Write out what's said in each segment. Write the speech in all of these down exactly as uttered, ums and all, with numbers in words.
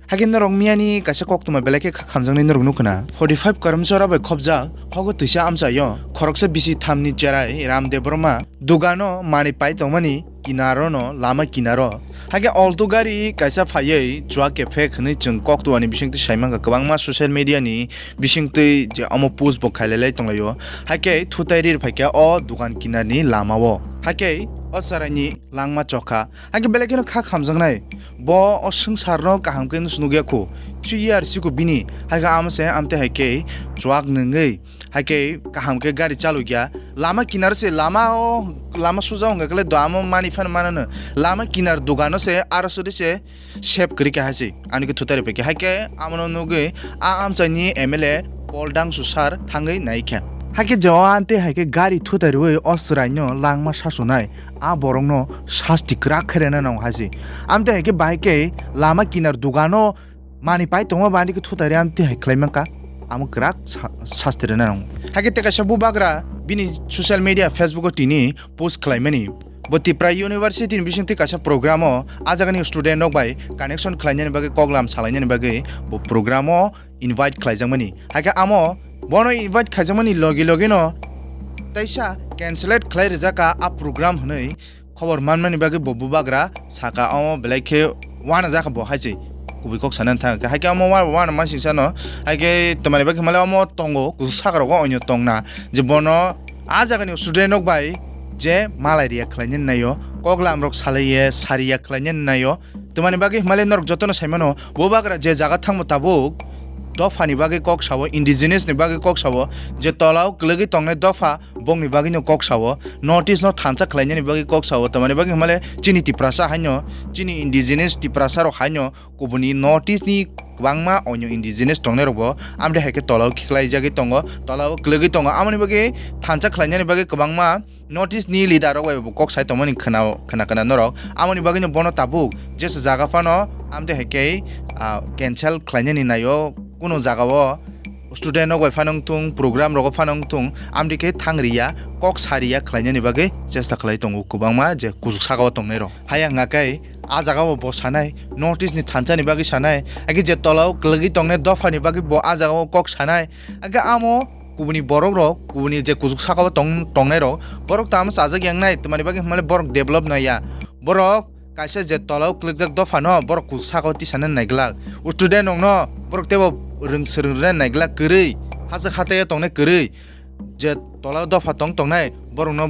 Hakhe norok miyani kaisa koktwma belai khe kha khamjaknai norok nukho na. Forty five Karamchara bai khopjak hogo twisa amchaio khoroksa bisi thamni cherai Ram Debbarma dugano manwi pai tongmani kinaro no, lama kinaro. Hakhe alto gari kaisa phaiwi chuak kephek hwnwi chwng koktwmani bisingtwi saimankha, kwbangma social media ni bisingtwi je omo post bo khailai lai tonglaio. Hakhe thutai rir phaikha o dugan kinarni lamao. Hakhe o chwraini langma chokha. Hakhe belai kheno kha khamjaknai. Bo o swngcharno kaham khe nukya khu. Three years siko bini. Hakhe amo se amte hai khe chuak nungwi. Hakhe kaham khe gari chalokya. Lama kinar se, lama o, lama suja wngkha khle do amo mani phano manano. Lama kinar dugano se aro sudi se sep kwrwi kha hai se. Ani khe thutari phaikhe. Hakhe amono nugwi a amchaini M L A Paul Dangsu sir thangwi naikha. Hakhe je o amte hai khe gari thutariwi o chwraino langma sachonai. A borokno sasti kwrak khe rwna nango hai se. Amte hai khe bahai khe lama kinar dugano mani pai tongma bani khe thutari amte hai khlai mankha. Amo kwrak sa-, sasti rwna nango. Hakhe tei kaisa bubagra bini social media Facebook o tini post khlaimani. Bo Tipra University ni bisingtwi kaisa program o a jagani student rok bai connection khlainani bagwi koklam salainani bagwi bo program o invite khlaijakmani. Hakhe amo bono invite khaijakmani logi logi no teisa cancellate khlai rijak kha a program hwnwi khobor manmani bagwi bo bubagra saka, omo belai khe uanajak bo hai se kubui kok sana thang khe. Hakhe omo uana uana mansing sano, hakhe tamani bagwi himale omo tongo kuchuk saka rogo onyo tongna je bono a jagani student rok bai je malai riya khlainani naio, koklam rok salaiye sariya khlainani naio. Tamani bagwi himale norok jotono saimano, bubagra je jaga thangbo tabuk dophani bagwi kok sao, indigenous ni bagwi kok sao, je tolao kwlwgwi tongnai dopha bongni bagwino kok sao, North East no thansa khlainani bagwi kok sao. Tamani bagwi himale chini Tiprasa haino, chini indigenous Tiprasa rok haino kubuni North East ni kwbangma onyo indigenous tongnai rokbo amde hai khe tolao khiklaijagwi tongo, tolao kwlwgwi tongo. Amoni bagwi thansa khlainani bagwi kwbangma North East ni leader rok bai bo kok sai tongmani khna, khna, khna norok. Amoni bagwino bono tabuk jesa jaga phano amde hai khe, ah, cancel khlainani naio, kuno jaga o student rok bai phano wngthung, program rogo phano wngthung, amde khe thang riya, kok sa riya khlainani bagwi chesta khlai tongo kwbangma je kuchuk saka o tongnai rok. Haya hwnkha khe a jaga o bo sanai, North East ni thansa ni bagwi sanai, hakhe je tolao kwlwgwi tongnai dopha ni bagwi bo a jaga o kok sanai, hakhe amo kubuni borok rok, kubuni je kuchuk saka o tong-, tongnai rok, borok tamo chajak yang nai, tamani bagwi himale borok develop nai ya. Borok kaisa je tolao kwlwkjak dopha no borok kuchuk saka o tisana naiglak. O student rok no borok teibo rwng swrwng rwna naiglak kwrwi, hachwk hatai o tongnai kwrwi. Je tolao dopha tong tongnai borok no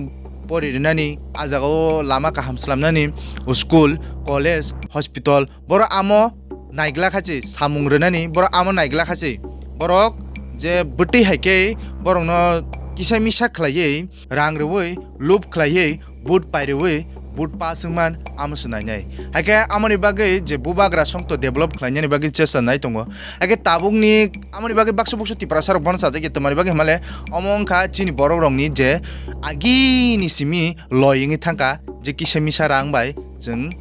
pori rwnani, a jaga o lama kaham swlamnani, o school, college, hospital, borok amo naiglak hai se, samung rwnani borok amo naiglak hai se. Borok je bwtwi hai khe borokno kisa misa khlaiwi, rang rwui, lub khlaiwi, vote pai rwui, vote pass wngman amo se nainai. Hai khe amoni bagwi je bubagra songto develop khlainani bagwi chesta nai tongo. Hai khe tabukni amoni bagwi baksa buksu Tiprasa rok bono chajak ya, tamani bagwi himale omo wngkha chini borok rokni je agini simi loi wngwi thangkha, je kisa misa rang bai chwng,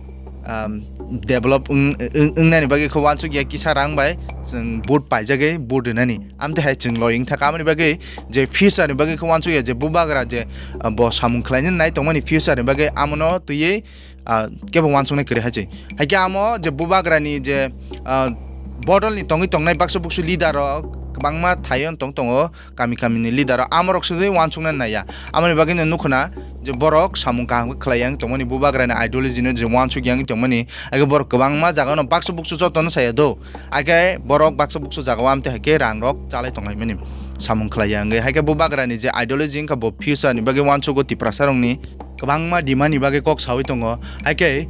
um, develop wng-, wng-, wngnani bagwi khe uansuk ya, kisa rang bai chwng vote paijagwi vote rwnani. Amtwi hai chwng loi wng thaka, amoni bagwi je future ni bagwi khe uansuk ya, je bubagra je, uh, bo samung khlainani nai tongmani future ni bagwi amono twiwi, uh, kebo uansuknai kwrwi hai se. Hai khe amo je bubagra ni je, uh, bodol ni tongwi tongnai baksa buksu leader rok kwbangma thaio tong tongo. Kami kami ni leader rok amorok se uansukna naiya. Amoni bagwi no nukho na je borok samung kaham khe khlai yang tongmani, bubagra ni ideology no je uansuk yang tongmani, age borok kwbangma jaga no baksa buksu joto no saya do. Age borok baksa buksu jaga o amte hai khe rang rok chalai tong lai mani samung khlai yang. Hai khe bubagra ni je ideology wngkha bo future ni bagwi uansugo Tiprasa rok ni kwbangma demand ni bagwi kok sawi tongo. Hai khe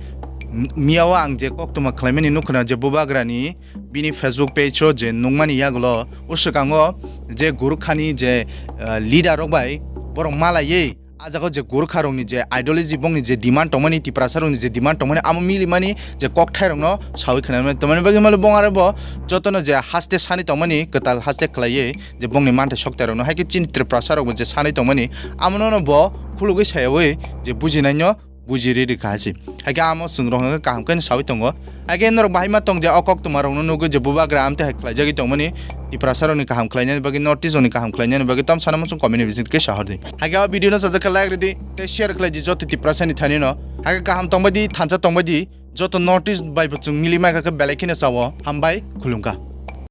miya o ang je koktwma khlai mani nukho na je bubagra ni bini Facebook page o je nukmani yagulo, o swkango je Gorkhani je, eh, leader rok bai borok malaiwi, a jaga o je Gorkha rokni je ideology, bongni je demand tongmani, Tiprasa rokni je demand tongmani, amo milimani je kokthai rokno sawi khna mani. Tamani bagwi male bong aro bo jotono je haste sani tongmani, kwtal haste khlaiwi je bongni manthai soktai rokno, hai khe chini Tiprasa rokbo je sani tongmani, amono no bo khulugwi sayawi je bujinaino buji ri ri kha hai se. Hai khe amo chwng rok hwnkhe kaham khe sawi tongo. Hai khe norok bahai ma tong je o koktwma rokno nugwi je bubagra amtwi hai khlaijagwi tongmani, Tiprasa rokni kaham khlainani bagwi, North East rokni kaham khlainani bagwi, tam sana muchung comment ni bising khe sahor di. Hai khe o video no sajak khe like ridi tei share khlai di joto Tiprasa ni thani no. Hai khe kaham tongbai di, thansa tongbai di, joto North East bai bo chwng mili mai kha khe belai kheno chao. Hambai, khulumkha.